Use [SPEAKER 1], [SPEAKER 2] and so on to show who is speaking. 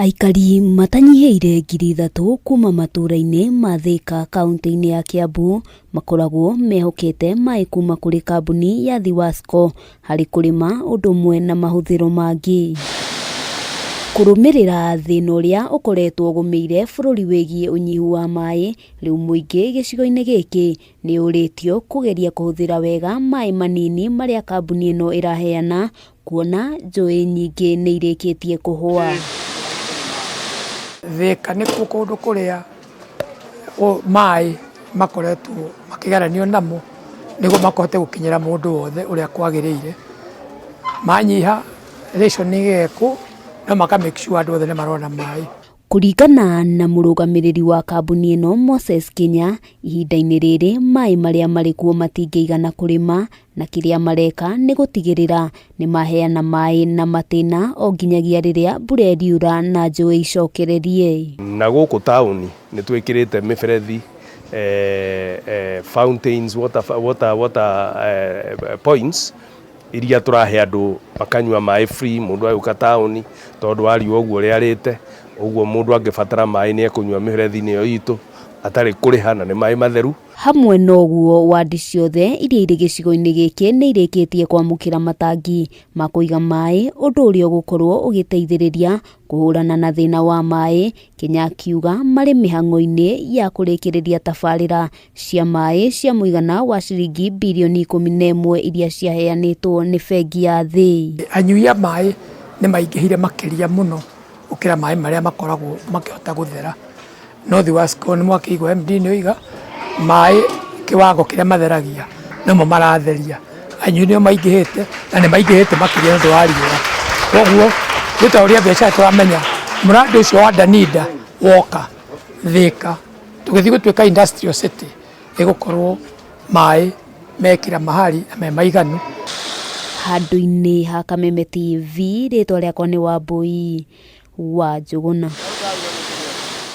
[SPEAKER 1] Aikari matanyihĩire 3,000 kuma matũũra-inĩ ma Thika kauntĩ-inĩ ya Kiambu makoragwo mehokete maĩ kuma kũrĩ kambuni ya Thiwasco harĩ kũrĩma ũndũ ũmwe na mahũthĩro mangĩ. Kũrũmĩrĩra thĩna ũrĩa ũkoretwo ũgũmĩire bũrũri wĩgiĩ ũnyihu wa maĩ, rĩu mũingĩ gĩcigo-inĩ gĩkĩ nĩ ũrĩtio kũgeria kũhũthĩra wega maĩ manini marĩa kambuni ĩno ĩraheana kuona njũĩ nyingĩ nĩ irĩkĩtie kũhũa.
[SPEAKER 2] Thika nĩkuo kũndũ kũrĩa maĩ makoretwo makĩgeranio namo nĩguo mahote gũkinyĩra mũndũ wothe ũrĩa kwagĩrĩire. Manyiha ration ĩgekwo no maka make sure andũ othe nĩ marona maĩ.
[SPEAKER 1] Kũringana na mũrũgamĩrĩri wa kambuni ĩno Moses Kinya, ihinda-inĩ rĩrĩ maĩ marĩa marĩ kuo matingĩigana kũrĩma na kĩrĩa mareka nĩ gũtigĩrĩra nĩ maheana maĩ na matĩna o nginyagia rĩrĩa mbura ĩriura na njũĩ icokererie.
[SPEAKER 3] Na gũkũ taũni nĩ twĩkĩrĩte mĩberethi, fountains, water, water, water points iria tũrahe andũ makanyua maĩ free mũndũ agĩũka taũni tondũ wa riũa ũguo rĩarĩte ũguo mũndũ angĩbatara maĩ nĩ ekũnyua mĩberethi-inĩ ĩyo itũ atarĩ kũrĩha na nĩ maĩ matheru.
[SPEAKER 1] Hamwe na ũguo, wandi ciothe iria irĩ gĩcigo-inĩ gĩkĩ nĩ irĩkĩtie kwamũkĩra matangi ma kũiga maĩ ũndũ ũrĩa ũgũkorwo ũgĩteithĩrĩria kũhũrana na thĩna wa maĩ, Kenya akiuga marĩ mĩhang'o-inĩ ya kũrĩkĩrĩria tabarĩra cia maĩ cia mũigana wa ciringi birioni 11 iria ciaheanĩtwo nĩ bengi ya thĩ.
[SPEAKER 2] Anyui a maĩ nĩ maingĩhire makĩria mũno gũkĩra maĩ marĩa makoragwo makĩhota gũthera. No Thiwasco nĩ mwakĩigua MD nĩ oiga maĩ kĩwango kĩrĩa matheragia nomo maratheria. Anyui nĩo maingĩhĩte na nĩ maingĩhĩte makĩria nĩ ũndũ wa riũa. Koguo ithuĩ ta ahũri a biacara tũramenya mũrandi ũcio wa Danida woka Thika tũgĩthiĩ gũtuĩka industrial city ĩgũkorwo maĩ me kila mahali na me maiganu.
[SPEAKER 1] Handũ-inĩ ha Kameme TV, rĩtwa rĩakwa nĩ Wambũi wa Njũgũna.